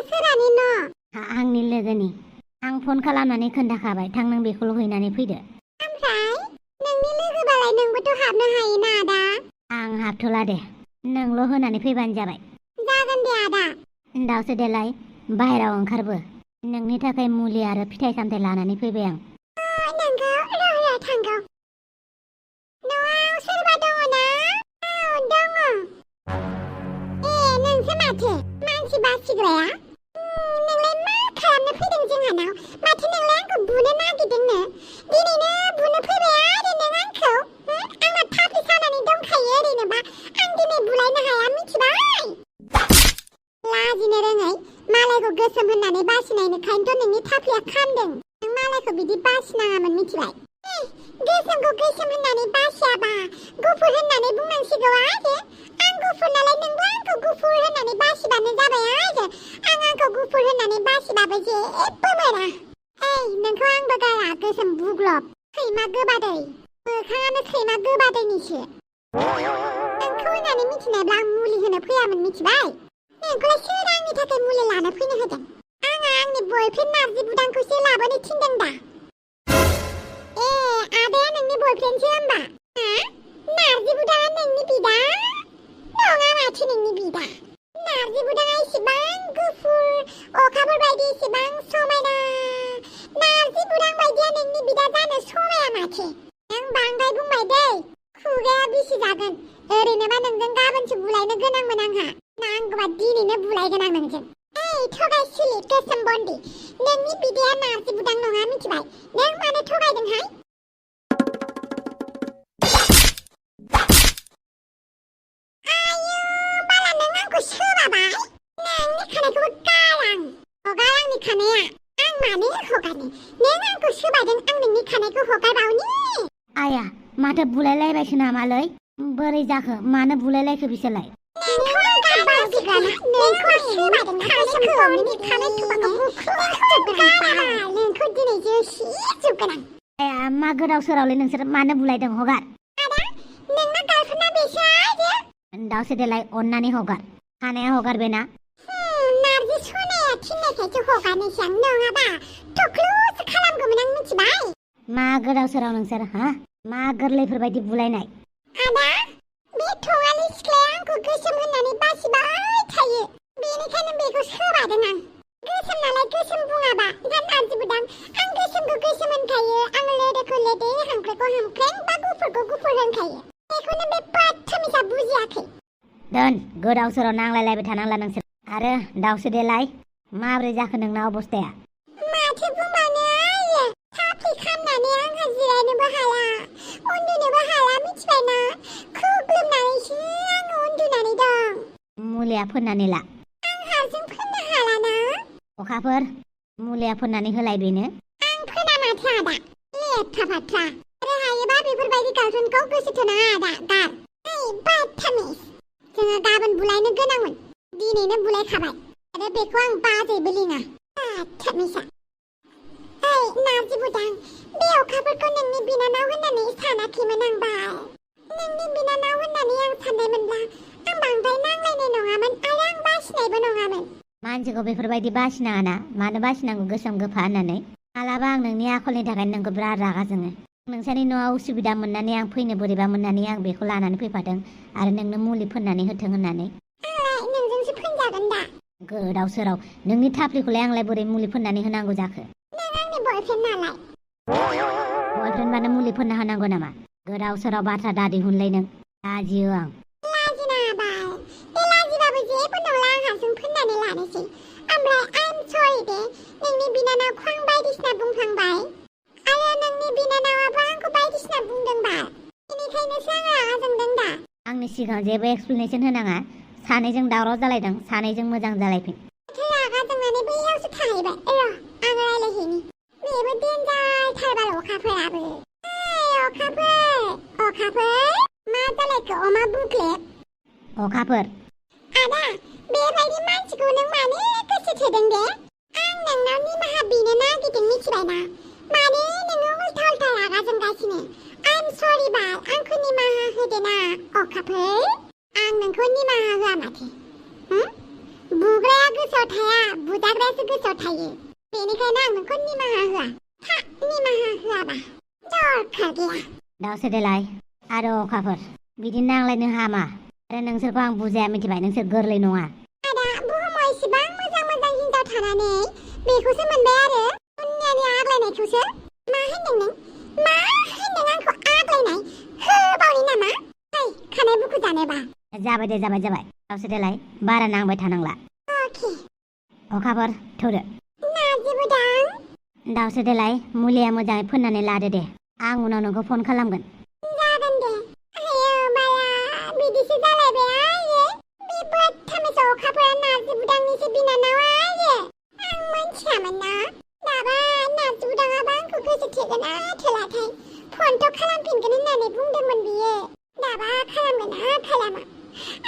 सोरानि न'? आंनि लोगोनि। आं फन खालामनानै खोन्थाखाबाय थां नों बेखौल' हैनानै फैदो। ओमफ्राय नोंनि लोगोबालाय नोंबोथ' हाबनो हायोना आदा? आं हाबथ'ला दे, नोंल' होनानै फैबानो जाबाय। जागोन दे आदा। दावसो देलाय बाहेरायाव ओंखारबो, नोंनि थाखाय मुलि आरो फिथाइ सामथाइ लानानै फैबाय आं। नंगौ, र' थांगौ। न'आव सोरबा दङ ना? औ दङ। नोंसो माथो मानसि बासिग्राया? नोंलाय मा खालामनो फैदों जोंहानाव? माथो नोंलाय आंखौ बुनो नागिरदोंनो? दिनैनो बुनो फैबाय आरो नों आंखौ? आंना थाफ्लि सानानै दंखायो ओरैनोबा। आं दिनै बुलायनो हाया मिथिबाय? लाजिनो रोङै, मालायखौ गोसोम होननानै बासिनायनिखायनोथ' नोंनि थाफ्लिया खामदों। नों मालायखौ बिदि बासिनाङामोन मिथिबाय? गोसोमखौ गोसोम होननानै बासियाबा गुफुर होननानै बुंनांसिगौ आरो। आं गुफुर नालाय नोंबो आंखौ गुफुर होननानै बासिबानो जाबाय आरो। आंखौ गुफुर होननानै बासिबाबो जेबो मोना। नोंखौ आंबो गारा गोसोम बुग्लब, सैमा गोबादै। मोखाङानो सैमा गोबादैनिसो। नोंखौ होननानै मिथिनायब्ला आं मुलि होनो फैयामोन मिथिबाय? नोंखौलाय सोर आंनि थाखाय मुलि लाना फैनो होदों? आंहा आंनि बयफ्रेन्ड नारजि बुदांखौसो लाबोनो थिनदों दा। आदाया नोंनि बयफ्रेन्डसो होमबा? नारजि बुदाङा नोंनि बिदा? नङा माथो नोंनि बिदा। नारजि बुदाङा इसेबां गुफुर, अखाफोर बायदि इसेबां समायना। नारजि बुदां बायदिया नोंनि बिदा जानो समाया माथो। नों बांद्राय बुंबाय दै, खुगाया बिसि जागोन। ओरैनोबा नोंजों गाबोनसो बुलायनो गोनांमोन आंहा। नांगौबा दिनैनो बुलायगोन आं नोंजों। थगायसुलि गोसोम बन्दी, नोंनि बिदाया नारजि बुदां नङा मिथिबाय? नों मानो थगायदोंहाय? बाला नों आंखौ सोबाबाय? नोंनि खानायखौबो गार आं। हगार आंनि खानाया। आं मानो हगारनो? नों आंखौ सोबायदों, आं नोंनि खानायखौ हगारबावनि? आया, माथो बुलायलायबायसो नामालै? बोरै जाखो? मानो बुलायलायखो बिसोरलाय? नोंखौ आं बासिग्राना? नोंखौ आं सोबायदों ना खानायखौ? नोंनि खानाय थुबाखौ बुख्रुबजोबगोन आं। नोंखौ दिनै जोसिजोबगोन आं। आया, मा गोदाव सोरावलै नोंसोर? मानो बुलायदों? हगार। आदा, नोंना गार्लफ्रेन्डआ बेसो आरो? दावसो देलाय अननानै हगार। खानाया हगारबायना? नारजि सनाया थिननायखायसो हगारनोसै आं, नङाबा थख्लुसो खालामगौमोन आं मिथिबाय? मा गोदाव सोराव नोंसोर? मा गोरलैफोरबायदि बुलायनाय? आदा, बे थगालि सिख्लाया आंखौ गोसोम होननानै बासिबाय थायो। बेनिखायनो बेखौ सोबादों आं। गोसोम नालाय गोसोम बुङाबा ना नारजि बुदां? आं गोसोमखौ गोसोम होनखायो, आं लेदेखौ लेदे, हांख्रेंखौ हांख्रें, बा गुफुरखौ गुफुर होनखायो। बेखौनो बे बाथ्रामिसा बुजियाखै। दोन, गोदाव सोराव नांलायलायबाय थानांला नोंसोर। आरो दावसो देलाय, माबोरै जाखो नोंना अबस्थाया? माथो बुंबावनो आयो, थाफ्लि खामनानै आंहा जिरायनोबो हाला, उन्दुनोबो हाला मिथिबायना? खुग्लुबनानैसो आङो उन्दुनानै दं। मुलिया फोननानै ला। आं हारसिं फोननो हालाना? अखाफोर, मुलिया फोननानै होलाय बेनो। आं फोना माथो आदा, लेथ्रा फाथ्रा। आरो हायोबा बेफोरबायदि गार्लफ्रेन्डखौ गोसोथोनाङा आदा, गार। बाथ्रामिस। जोङो गाबोन बुलायनो गोनांमोन, दिनैनो बुलायखाबाय। आरो बेखौ आं बाजैबो लिङा। बाथ्रामिसा। नारजि बुदां, बे अखाफोरखौ नोंनि बिनानाव होननानै सानाखैमोन आं बाल। नोंनि बिनानाव होननानै आं साननायमोनब्ला आं बांद्राय नांलायनाय नङामोन आरो आं बासिनायबो नङामोन। मानसिखौ बेफोरबायदि बासिनाङाना? मानो बासिनांगौ गोसोम गोफा होननानै? मालाबा आं नोंनि आखलनि थाखायनो नोंखौ बिराद रागा जोङो। नोंसानि न'आव उसुबिदा मोननानै आं फैनो बोरैबा मोननानै आं बेखौ लानानै फैफादों आरो नोंनो मुलि फोननानै होथों होननानै। आंलाय नोंजोंसो फोनजागोन दा? गोदाव सोराव, नोंनि थाफ्लिखौलाय आंलाय बोरै मुलि फोननानै होनांगौ जाखो? नों आंनि बयफ्रेन्ड नालाय। बयफ्रेन्डबानो मुलि फोनना होनांगौ नामा? गोदाव सोराव बाथ्रा दा दिहुनलाय नों, लाजियो आं। लाजिनाङा बाल, बे लाजिबाबो जेबो नंला, आं हारसिं फोननानै लानोसै। ओमफ्राय आइम सरि दे, नोंनि बिनानावखौ आं बायदिसिना बुंफ्लांबाय आरो नोंनि बिनानावाबो आंखौ बायदिसिना बुंदों बाल। बेनिखायनोसो आं रागा जोंदों दा। आंनि सिगाङाव जेबो एक्सप्लेनेसन होनाङा। सानैजों दावराव जालायदों, सानैजों मोजां जालायफिन। रागा जोंनानै बैयावसो थाहैबाय। आं रायलायहैनि। बेबो देन्जारथारबाल अखाफोराबो। अखाफोर, मा जालायखो अमा बुग्लेब? अखाफोर। आदा, बेबायदि मानसिखौ नों मानो गोसो थोदों दे? आं नोंनाव निमाहा बिनो नागिरदों मिथिबायना? मानो नोङो उल्था उल्था रागा जोंगासिनो? आइम सरि बाल, आंखौ निमाहा होदो ना अखाफोर। आं नोंखौ निमाहा होआ माथो। बुग्राया गोसोआव गोसोआव थाया बुजाग्रायासो गोसोआव थायो बेनिखायनो आं नोंखौ निमाहा होआ निमाहा होआबा दरखार गैया दाउसो देलाय आरो अखाफोर बिदि नांलायनो हामा आरो नोंसोरखौ आं बुजाया मिथिबाय नोंसोर गोरलै नङा आदा बुहुमाव इसिबां मोजां हिनजाव थानानै बेखौसो मोनबाय आरो दुनियानि आग्लायनायखौसो मा होनदों नों मा होनदों आंखौ आग्लायनाय होबावनि नामा फै खानाय बुखु जानोबा जाबाय दे जाबाय दाउसो देलाय बारा नांबाय थानांला अके अखाफोर थौदो नाजिबोदां दाउसो देलाय मुलिया मोजाङै फोननानै लादो दे आं उनाव नोंखौ फन खालामगोन जागोन दे आयो बाला बिदिसो जालायबाय आयो बेबो थामसो अखाफोरा नाजिबोदांनिसो बिनानाव आयो आं मोनथियामोन ना दाबा नाजिबोदाङाबा आंखौ गोसो थेगोन ना थेलाथाय फनथ' खालामफिनगोन होननानै बुंदोंमोन बियो दाबा खालामगोन ना खालामा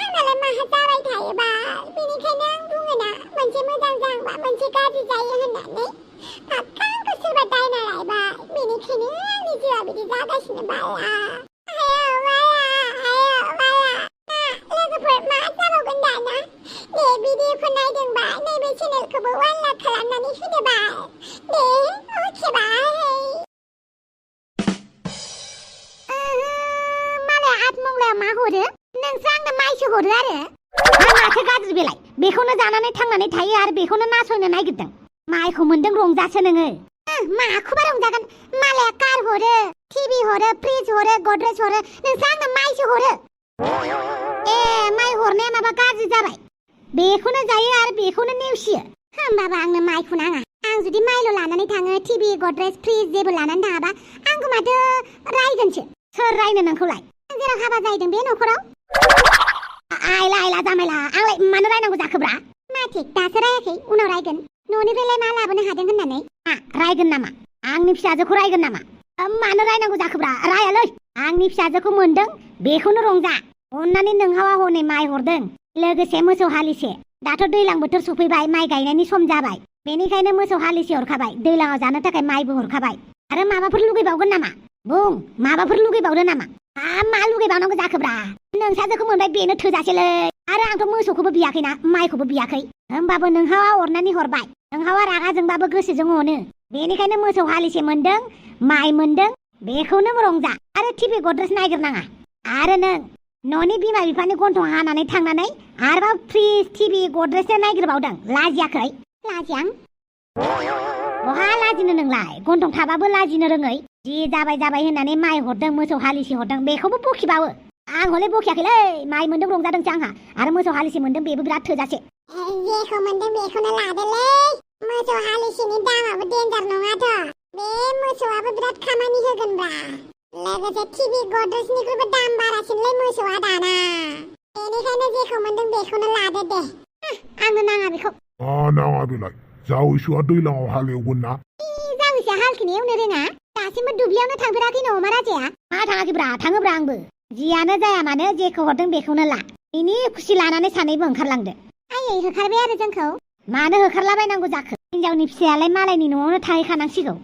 आंनालाय माहा जाबाय थायोबा बेनिखायनो आं बुङोना मोनसे मोजां जाहांबा मोनसे गाज्रि जायो होननानै पाक्का आंखौ सोरबा दायना लायबाय बेनिखायनो आंनि जिउआ बिदि जागासिनो बाला लोगोफोर मा जाबावगोन दाना दे भिडिअखौ नायदोंबा नैबे चेनेलखौबो 1 लाख खालामनानै होदोबा दे अके बाय मालाय आठमंलायाव मा हरो नोंसो आंनो माइसो हरो आरो माथो गाज्रि बेलाय बेखौनो जानानै थांनानै थायो आरो बेखौनो नासयनो नागिरदों माइखौ मोनदों रंजासो नोङो माखौबा रंजागोन मालाया कार हरो टिभि हरो फ्रिज हरो गद्रेज हरो नोंसो आंनो माइसो हरो ए माइ हरनाया माबा गाज्रि जाबाय बेखौनो जायो आरो बेखौनो नेवसियो होमबाबो आंनो माइखौ नाङा आं जुदि माइल' लानानै थाङो टिभि गद्रेज फ्रिज जेबो लानानै थाङाबा आंखौ माथो रायगोनसो सोर रायनो नोंखौलाय जेराव हाबा जाहैदों बे न'खराव आइला जामायला आंलाय मानो रायनांगौ जाखोब्रा मा थिक दासो रायाखै उनाव रायगोन न'निफ्रायलाय मा लाबोनो हादों होननानै रायगोन नामा आंनि फिसाजोखौ रायगोन नामा मानो रायनांगौ जाखोब्रा रायालै आंनि फिसाजोखौ मोनदों बेखौनो रंजा अन्नानै नोंहावा हनै माइ हरदों लोगोसे मोसौ हालिसे दाथ' दैलां बोथोर सफैबाय माइ गायनायनि सम जाबाय बेनिखायनो मोसौ हालिसे हरखाबाय दैलाङाव जानो थाखाय माइबो हरखाबाय आरो माबाफोर लुगैबावगोन नामा बुं माबाफोर लुगैबावदो नामा मा लुगैबावनांगौ जाखोब्रा नोंसाजोखौ मोनबाय बेनो थोजासेलै आरो आंथ' मोसौखौबो बियाखैना माइखौबो बियाखै होमबाबो नोंहावा अरनानै हरबाय नोंहावा रागाजोंबाबो गोसोजों अनो बेनिखायनो मोसौ हालिसे मोनदों माइ मोनदों बेखौनो रंजा आरो टिभि गद्रेज नागिरनाङा आरो नों न'नि बिमा बिफानि गन्थं हानानै थांनानै आरोबाव फ्रिज टिभि गद्रेजसो नागिरबावदों लाजियाखै लाजियां बहा लाजिनो नोंलाय गन्थं थाबाबो लाजिनो रोङै जि जाबाय होननानै माइ हरदों मोसौ हालिसे हरदों बेखौबो बखिबावो आं हले बखियाखैलै माइ मोनदों रंजादोंसो आंहा आरो मोसौ हालिसे मोनदों बेबो बिराद थोजासे जेखौ मोनदों बेखौनो लादोलै मोसौ हालिसेनि दामाबो डेन्जार नङाथ' बे मोसौआबो बिराद खामानि होगोनब्रा लोगोसे टिभि गद्रेजनिख्रुइबो दाम बारासिनलै मोसौआ दाना बेनिखायनो जेखौ मोनदों बेखौनो लादो दे आंनो नाङा बेखौ नाङा बेलाय जावैसोआ दैलाङाव हालेवगोन ना जावैसोआ हालखौनो एवनो रोङा दासिमबो दुब्लियावनो थांफेराखै न' अमा राजाया मा थाङाखैब्रा थाङोब्रा आंबो जियानो जाया मानो जेखौ हरदों बेखौनो ला बिनि खुसि लानानै सानैबो ओंखारलांदो आयै होखारबाय आरो जोंखौ मानो होखारलाबायनांगौ जाखो हिनजावनि फिसायालाय मालायनि न'आवनो थाहैखानांसिगौ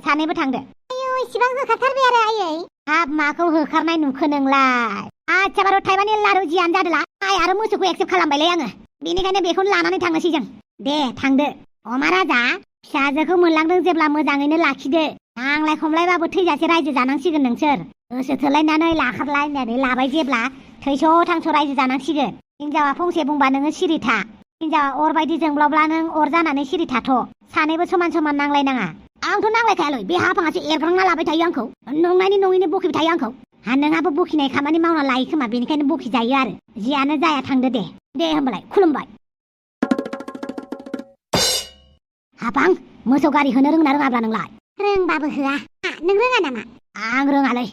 सानैबो थांदो आयौ इसिबां होखारथारबाय आरो आयै हाब माखौ होखारनाय नुखो नोंलाय आच्छा बार' थाइबानि लारु जियानो जादोला आइ आरो मोसौखौ एक्सेप्ट खालामबायलै आङो बेनिखायनो बेखौनो लानानै थांनोसै जों दे थांदो अमा राजा फिसाजोखौ मोनलांदों जेब्ला मोजाङैनो लाखिदो नांलाय खमलायबाबो थैजासे रायजो जानांसिगोन नोंसोर गोसो थोलायनानै लाखारलायनानै लाबाय जेब्ला थैस' थांस' रायजो जानांसिगोन हिनजावा फंसे बुंबा नोङो सिरि था हिनजावा अर बायदि जोंब्लावब्ला नों अर जानानै सिरि थाथ' सानैबो समान समान नांलायनाङा आंथ' नांलायखायालै बे हाफाङासो एरग्रांना लाबाय थायो आंखौ नंनायनि नङैनो बखिबाय थायो आंखौ नोंहाबो बखिनाय खामानि मावना लायो खोमा बेनिखायनो बखिजायो आरो जियानो जाया थांदो दे होमबालाय खुलुमबाय हाबां मोसौ गारि होनो रोंना रोङाब्ला नोंलाय रोंबाबो होआ नों रोङा नामा आं रोङालै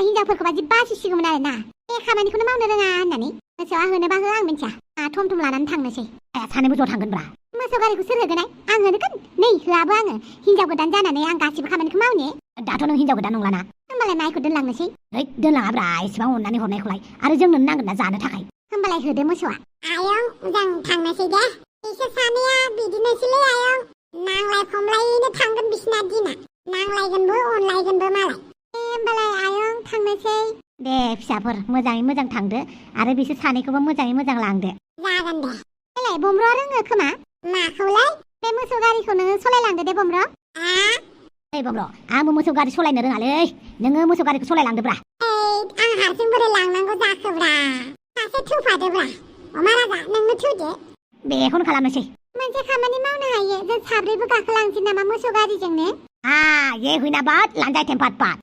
हिनजावफोरखौ बादि बासिसिगौमोन आरो ना बे खामानिखौनो मावनो रोङा होननानै मोसौआ होनोबा हो आं मिन्थिया थम थम लानानै थांनोसै सानैबो ज' थांगोनब्रा मोसौ गारिखौ सोर होगोन आं होनगोन नै होआबो आङो हिनजाव गोदान जानानै आं गासिबो खामानिखौ मावनो दाथ' नों हिनजाव गोदान नंलाना होमबालाय माइखौ दोनलांनोसै दोनलाङाब्रा एसेबां अननानै हरनायखौलाय आरो जोंनो नांगोन ना जानो थाखाय होमबालाय होदो मोसौआ आयं जों थांनोसै दे बिसोर सानैया बिदिनोसैलै आयं नांलाय खमलायैनो थांगोन बिसिना दिना नांलायगोनबो अनलायगोनबो मालाय होमबालाय आयं थांनोसै दे फिसाफोर मोजाङै मोजां थांदो आरो बिसोर सानैखौबो मोजाङै मोजां लांदो जागोन दे देलाय बमब्र'आ रोङो खोमा माखौलाय बे मोसौ गारिखौ नोङो सालायलांदो दे बम्र ओइ बम्र आंबो मोसौ गारि सालायनो रोङालै नोङो मोसौ गारिखौ सालायलांदोब्रा आं हारसिं बोरै लांनांगौ जाखोब्रा सासे थौफादोब्रा अमा राजा नोंनो थौदो बेखौनो खालामनोसै मोनसे खामानि मावनो हायो जों साब्रैबो गाखोलांसै नामा मोसौ गारिजोंनो ये हुइना बाद लांजाय टेम्पात पात